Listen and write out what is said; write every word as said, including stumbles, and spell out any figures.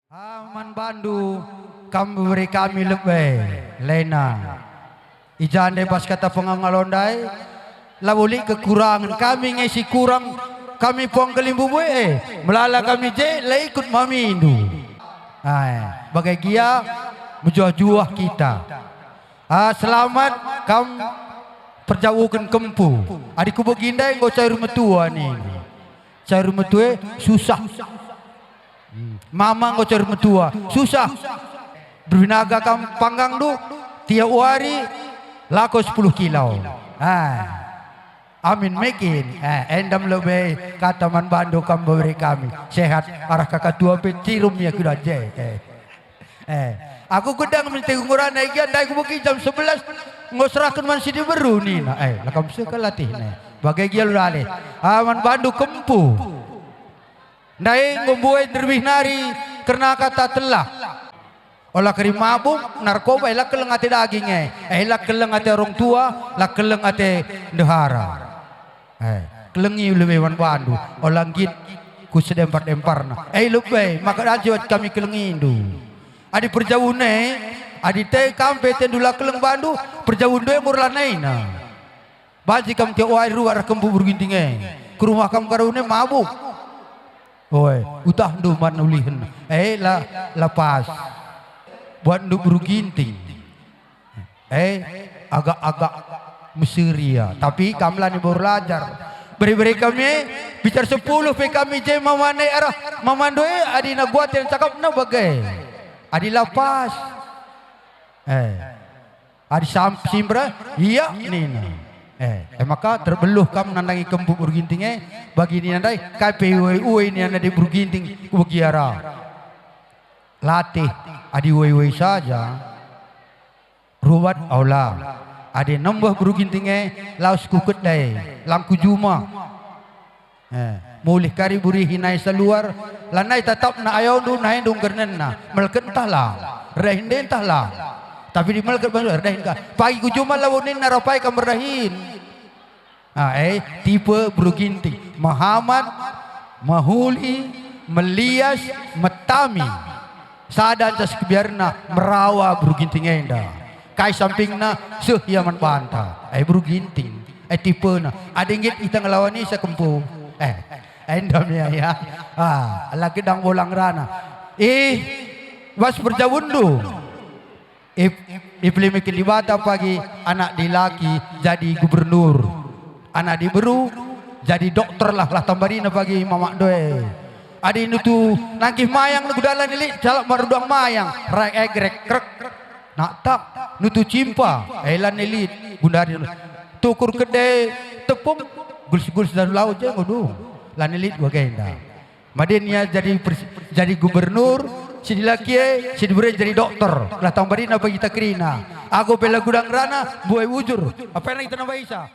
Ah, man bandu kam bebere kami lebe, lena. I ja ndai bas kata pengalo ndai, labo lit kekurangen kami nge si kurang kami puang kelimbubu e, melala kami je la ikut mamindu. Ai, bage gia mejuah-juah kita. Ah, selamat kam perjauhken kempu. Adi kubegi ndai enggo cair metua nindu. Cair metua e susah. Hmm. Mama enggo cair metua, susah. Berbinaga kam panggangndu, tiap wari lako sepuluh kilo. Ah. Amin mekin. Eh, enda me lebe kata man bandu kam bebere kami. Sehat arah kakatua pe cirum ia kuda je. Eh. Eh. Aku gedang menti ngurana iga ndai kubegi jam sebelas enggo serahken man si diberu nina. Eh, la kam seh ka latihna. Bage gia lu dale. Ah, man bandu kempu. Ndai enggo mbue nderbih nari kerna kata telah. Ola kari mabuk, narkoba, eh, la keleng ate daging e, eh, la keleng ate orang tua, la keleng ate ndehara. Eh, kelengi lebe man bandu, ola nggit ku sedempar-demparna. Eh, lebe, maka banci kami kelengindu. Adi perjabun e, adi te kam pe atendu la keleng bandu, perjabun e mur lanaina. Banci kam tiap wari ruat arah kempu beru Ginting e. Ke rumah kam karo ne mabuk. Oe, utahndu man ulihen. Eh, la, la pas. Buatndu beru Ginting. Eh, agak-agak meseri ia. Tapi kam la nibo erlajar. Bere-bere kami, bicar sepuluh pe kami je mamane arah mamandu e, adi naguaten cakapna bage. Adi la pas. Eh. Adi sam-, simbra, ia nina. Eh, e maka terbeluh kam nandangi kempu beru Ginting e, bagi nina ndai, kai pe uai-uai nina ndai beru Ginting, kubegi ara. Latih, adi uai-uai saja, ruat aula. Adi nembeh beru Ginting e, lawes ku kedai, lang ku juma. Eh, mulih kari burihi nai saluar, lanai tatapna ayondu, naindu ngkernenna, melket ntah la, erdahin nde ntah la. Tapi di melket bandu erdahin ka. Pagi ku juma labo ninna rapai kam erdahin. Ah, eh, tipe beru Ginting. Mehamat, mehuli, melias, metami. Sada ncas kebiarna merawa beru Ginting enda. Kai sampingna, seh ia man banta. Eh, beru Ginting. Eh, tipena. Adi nggit kita ngelawan isa kempu. Eh, enda me ia. Ah, la gedang bolang rana. Ih, bas perjabundu. Ip-, ipilihken Dibata pagi anak dilaki jadi gubernur. Anak diberu jadi dokter lah, lah tambarina pagi mamak doe. Adi nutu nangkih mayang negudala nilit calak marudang mayang, rek egrek krek. Nak tak nutu cimpa, elan nilit gundari tukur kede tepung, guls-guls dan lau je ngudung. La nilit bagenda. Madin ia jadi pres-, jadi gubernur, si dilaki e, si diberu e jadi dokter. Lah tambarina bagi ta kerina. Aku pe la gudang rana, buai bujur. Apa yang kita nambah isa?